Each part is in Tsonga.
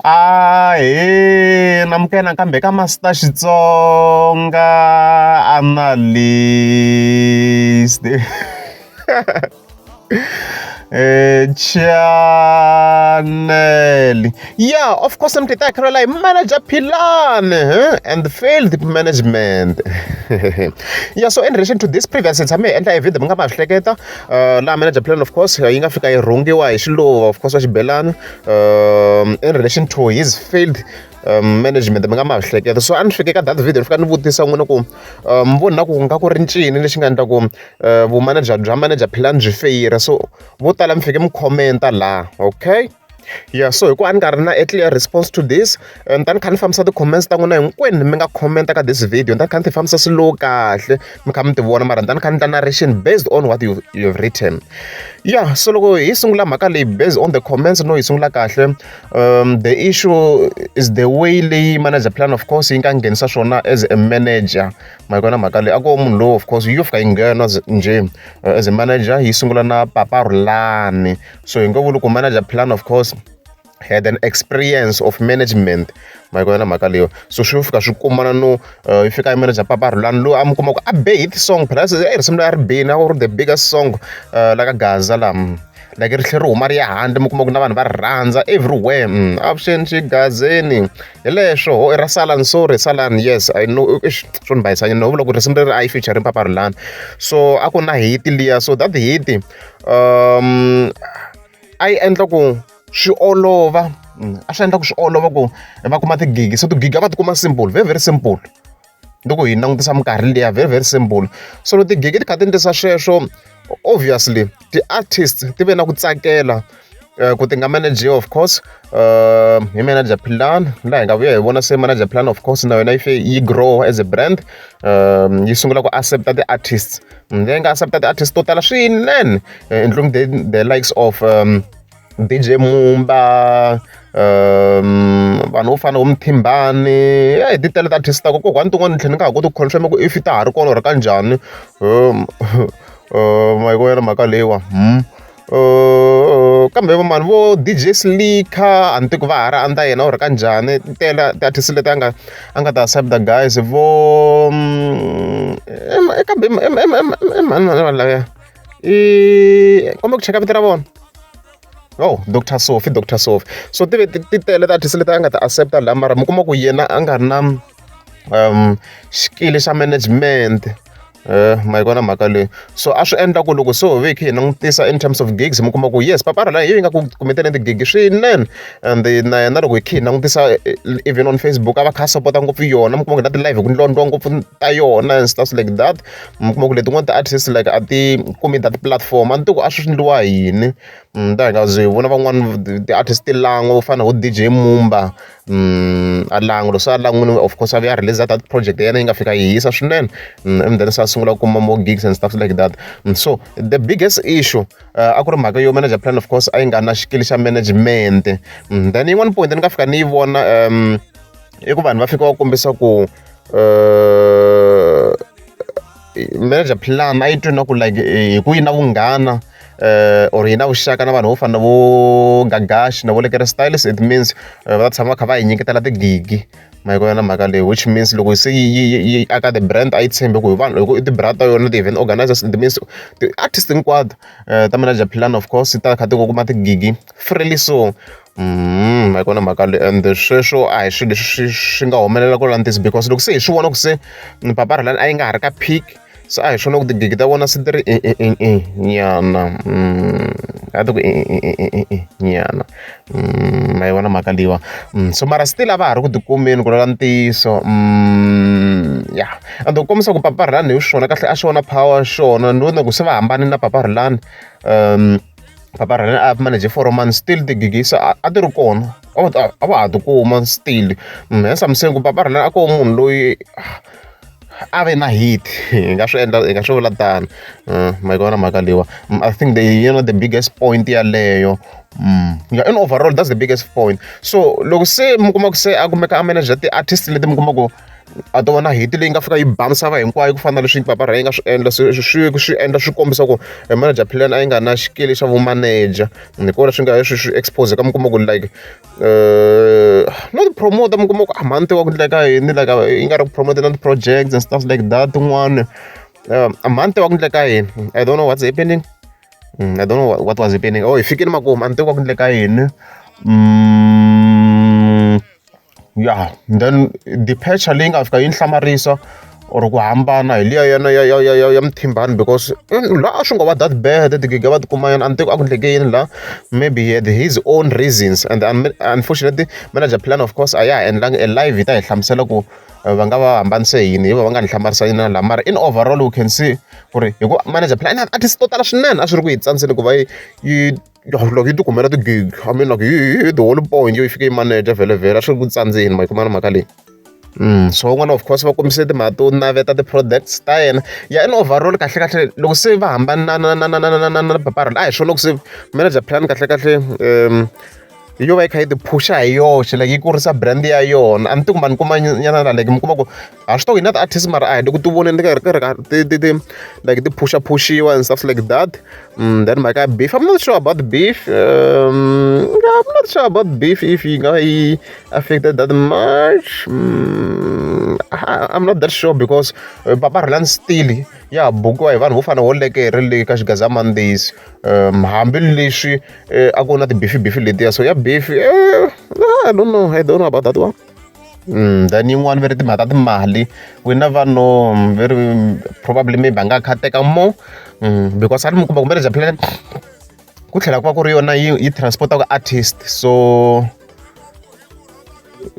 Ahee namukela nakambe ka Master Xitsonga Analyst channel. Yeah, of course mi ta khala hi manager Philani and failed management. Yeah, so in relation to this previous tshame hi endla e video mi nga ma hleketa laha manager Philani of course yi nga fika yi rhungiwa hi xiluva of course wa xibelani in relation to his failed management mi nga ma hleketa. So a ni fike ka that video ni fika ni vutisa n'wina ku mi vona ku nga ku ri ncini lexi nga endla ku vumanager bya manager Philani byi feyila. So vo tala mi fike mi commenta laha, okay? Yeah, so hikuva a ni nga ri na a clear response to this, ni ta ni kha ni fambisa ti-comments ta n'wina hinkwenu mi nga commenta ka this video. Ni ta ni kha ni ti fambisa slow kahle mi kha mi ti vona, mara ni ta ni kha ni endla narration based on what you have written. Yeah, so loko hi sungula mhaka leyi based on the comments, no yi sungula kahle, the issue is the way leyi manager Philani of course yi nga nghenisa swona as a manager. Ma yi vona mhaka leyi, a ko munhu lowu of course yo fika yi nghena njhe as a manager, yi sungula na Papa Rhulani. So hi ngo vuli ku manager Philani of course had an experience of management. Ma yi vona mhaka leyo, so swi fika swi kumana no yi fika yi manager Papa Rhulani loyi a mi kuma ku a be hit song phela i risimu leri a ri bini, a ku ri the biggest song la ka Gaza laha, like ri tlhela ri huma ri ya handle, mi kuma ku na vanhu va ri rhandza everywhere. Avuxeni xigazeni hi leswo ho i ra Salani, sorry Salani, yes I know swo ni bayisanya no vula ku risimu leri a yi featuring Papa Rhulani. So a ku na hit liya, so that hit a yi endla ku swi olova, a swi endla ku swi olova ku va kuma tigigi. So tigigi a va ti kuma simple, very very simple loko hi langutisa minkarhi liya, very very simple. So loko tigigi ti kha ti endlisa sweswo, obviously ti-artist ti ve na ku tsakela ku ti nga managiwa of course hi manager Philani. Laha hi nga vuya hi vona se manager Philani of course na yona yi fe yi grow as a brand, yi sungula ku accepta ti-artists, leyi nga accepta ti-artists to tala swinene, including the likes of DJ Mumba, vanhu vo fana na vo Mthimbani. Ti tele ti-artist ta kokwani tin'wani ni tlhela ni nga ha koti ku confirm ku if ta ha ri kona or kanjhani. Ma yi vona mhaka leyiwa. Kambe va mani vo DJ Slicker, a ni tivi ku va ha ri under yena or kanjhani. Ti tele ti-artist leti a nga ta accept guys vo kambe i mani vanhu lavaya i komba ku cheka vito ra vona. Oh, Dr Sophie, Dr Sophie. So ti ve ti tele ti-artist leti a nga ta accepta laha, mara mi kuma ku yena a nga ri na xikili xa management. Ma yi vona mhaka leyi, so a swi endla ku loko se ho ve hi kha hi langutisa in terms of gigs, mi kuma ku yes, Papa Rhulani hi yi nga ku kumeteni tigigi swinene. And na yena loko hi kha hi langutisa even on Facebook, a va kha a support-a ngopfu yona, mi kuma ku na ti-live ku ndlondliwa ngopfu ta yona and stuff like that. Mi kuma ku letin'wana ti-artist like a ti kumi that platform, a ni tivi ku a swi endliwa hi yini. Ta hi nga ze hi vona van'wani ti-artist ti lan'wa vo fana na vo DJ Mumba, a lan'wa loko se a lan'wini of course a vuya a release that project ya yena yi nga fika yi hisa swinene, and then se a sungula ku kuma more gigs and stuff like that. So the biggest issue a ku ri mhaka yo manager Philani of course a yi nga na xikili xa management. Then yin'wana point ni nga fika ni yi vona i ku vanhu va fika va kombisa ku manager Philani a yi twi na ku like hi ku yi na vunghana or yi na vuxaka na vanhu vo fana na vo Gagashi na vo Lekere Styles, it means va tshama va kha va yi nyiketela tigigi. Ma yi vona mhaka leyi, which means loko se yi aka the brand, a yi tshembi ku hi vanhu hi ku i ti-brand ta yona, ti-event organizers, it means ti-artist hinkwato ta manager Philani of course ta kha ti kuma tigigi freely. So ma yi vona mhaka leyi, and sweswo a hi swilo leswi swi nga humelela ku landzisa, because loko se hi swi vona ku se Papa Rhulani a yi nga ha ri ka peak, se a hi swona ku tigigi ta vona se ti ri i nyana, a ti ku i nyana. Ma yi vona mhaka leyiwa. So mara still a va ha ri ku tikumeni ku lava ntiyiso. Ya, and ku kombisa ku Papa Rhulani hi swona kahle a xona power xona ni vona ku se va hambane na Papa Rhulani. Papa Rhulani a manage Foromani, still tigigi se a ti ri kona, a va ha tikuma still. Hence I'm saying ku Papa Rhulani a ko munhu loyi a ve na hit, hi nga swi endla, hi nga swi vula tano. Ma yi vona mhaka leyiwa. I think the yona the biggest point yaleyo. Yeah, in overall that's the biggest point. So loko se mi kuma ku se a kumeka a manager ti-artist leti mi kuma ku A to va na hit leyi nga fika yi ba misava hinkwayo ku fana na leswi Papa Rhaya yi nga swi endla se swi endla swi kombisa ku manager Philani a yi nga na xikili xa vumaneja hi kona swi nga swi swi expose ka mi kuma ku like no ti promote mi kuma ku a mhani tiva ku endleka yini like yi nga ri ku promote na ti-projects and stuff like that tin'wani a mhani tiva ku endleka yini. I don't know what's happening. I don't know what was happening. Oh, hi fikile makumu, a ni tivi ku endleka yini. Ya then departure leyi nga fika yi ni hlamarisa or ku hambana hi liya ya ya ya ya ya ya Mthimbani because laha a swi ngo va that bad tigigi va ti kuma yena a ni tivi a ku endleke yini laha, maybe he had his own reasons and unfortunately manager plan of course a ya ha endlangi e live yi ta hi hlamusela ku va nga va hambanise hi yini hi va va nga ni hlamarisa yini na laha, mara in overall we can see ku ri hi ku manager plan artist to tala swinene a swi ri ku hi tsandzeni ku va yi yi loko yi tikumela ti-gig, I mean like hi the whole point yo yi fike yi manager vhele vhele a swi ri ku tsandzeni ma yi kuma na mhaka leyi. So van'wana of course va kombise timhaka to naveta ti-products ta yena ya in overall kahle kahle loko se va hambana na na na na na na na Papa a hi swona loko se manager plan kahle kahle yo va yi kha yi ti phusha hi yoxe like yi kurisa brand ya yona. A ni tivi ku ma ni kuma nyana like mi kuma ku ha swi tiva ku hi na ti-artist mara a hi le ku ti voneni ti karhi ti ti ti ti like ti phushaphushiwa and stuff like that. Then mhaka ya beef, I'm not sure about beef. I'm not sure about beef if yi nga va yi affected that much. I'm not that sure because Papa Rhalani still ya ha bukiwa hi vanhu vo fana wo lekere le ka Xigaza Mondays, hambileswi a ku na ti-beef beef letiya, so ya beef, I don't know, I don't know about that one. Then yin'wani va ri timhaka ta timali, we never know, very probably maybe a nga kha teka more because a ni mi kuma ku manager plan ku tlhela ku va ku ri yona yi yi transport-aka artist, so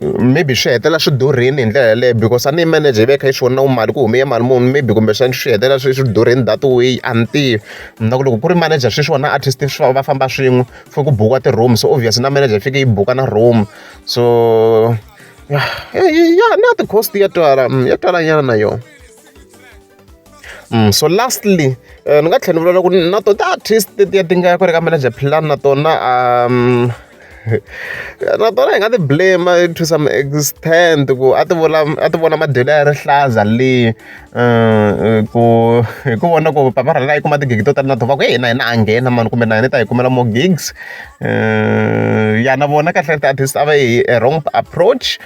maybe swi hetelela swi durhile hi ndlela yaleyo because a ni manager yi va yi kha yi swi vona ku mali ku hume mali muni, maybe kumbexana swi hetelela swi swi durhile that way, a ni tivi. Na ku loko ku ri manager sweswiwani na artist swi va famba swin'we for ku bukiwa ti-room, so obvious na manager yi fike yi buka na room, so ya ya na ti-cost ya twala, ya twala nyana na yona. So lastly ni nga tlhela ni vula ku na tona ti-artist tetiya ti nga kwale ka manager plan na tona na tona hi nga ti blame to some extent ku a ti vula a ti vona madyelo ya rihlaza le ku hi ku vona ku Papa Rhalani a yi kuma tigigi to tala na tona va ku heyi na hina ha nghena mani kumbe na hina hi ta hi kumela more gigs. Ya na vona kahle ti-artist a va yi a wrong approach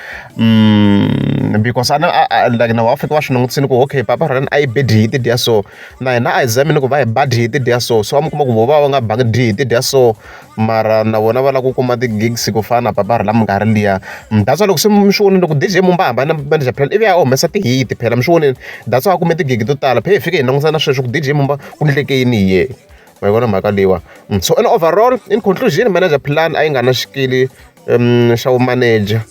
because a a like na va fika va swi langutisile ku okay Papa Rhalani a yi be hit dya so na hina a hi zameni ku va hi ba hit dya so, so va mi kuma ku vo va va nga bangi hit dya so mara na vona va lava ku kuma ti-gigs ku fana na Papa Rhalani minkarhi liya. That's why loko se mi swi vonile ku DJ Mumba a hambana na manager plan ivi a humesa ti-hit phela mi swi vonile, that's why a kume tigigi to tala phe hi fike hi langutisa na sweswo ku DJ Mumba ku endleke yini hi yena, ma yi vona mhaka leyiwani. So in overall in conclusion manager plan a yi nga na xikili xa vu manager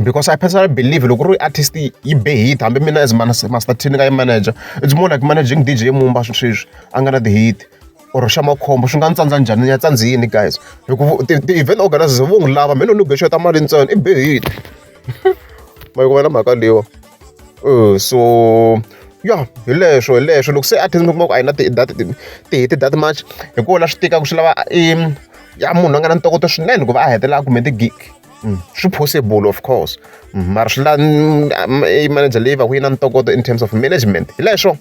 because I personally believe loko ku ri artist yi be hit hambi mina as Master T ni nga yi manager, it's more like managing DJ Mumba sweswi a nga na ti-hit or xa makhombo swi nga ni tsandza njhani ni ya tsandzi yini guys hi ku ti-event organizers vo n'wi lava me no negotiate mali ntsena i be hit ma yi vona mhaka leyiwa. So ya hi leswo hi leswo loko se artist mi kuma ku a yi na ti-hit that much hi kona swi tikaka swi lava i ya munhu a nga na ntokoto swinene ku va a hetelela a kume ti-gig. Swi possible of course mara swi lava i manager leyi va ku yi na ntokoto in terms of management hi leswo.